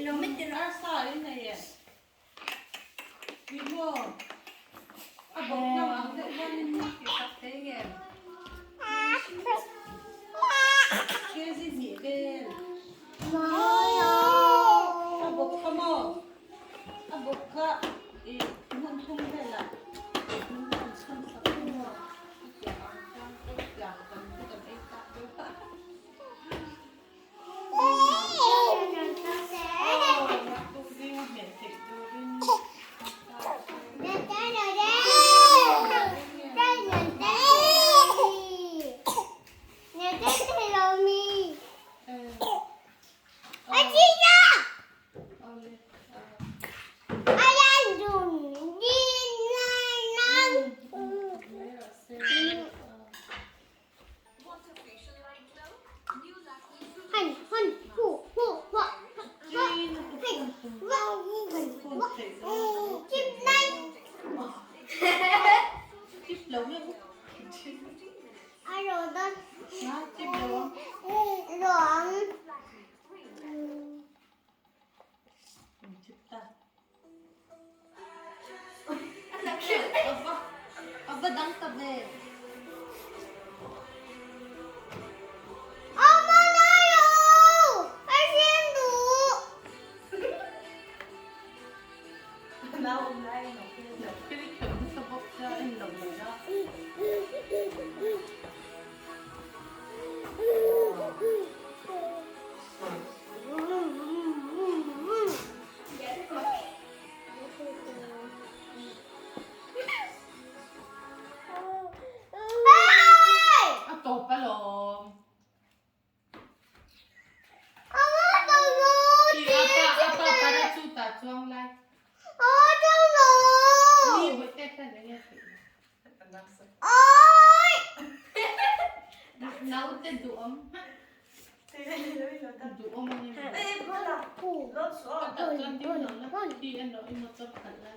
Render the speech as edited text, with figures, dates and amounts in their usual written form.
Arsa in nei e. Ih maw? A bawk hnang ang deuh hian in tih tak thei nge? Kg hnih vel. A bawk kha maw? A bawk kha ih hmun thum velah min rawn chhan sak a maw? A piah ang khan piah kan te kan ei tak deuh a. A va dang ta ve. A tawp alawm. Apa apa parachute ah chuang lai. Ni bawihte khan enge a theih Naute duhawm. Duhawm a ni. Chuan ding lo la. Hi a nawh i motor khalh lai.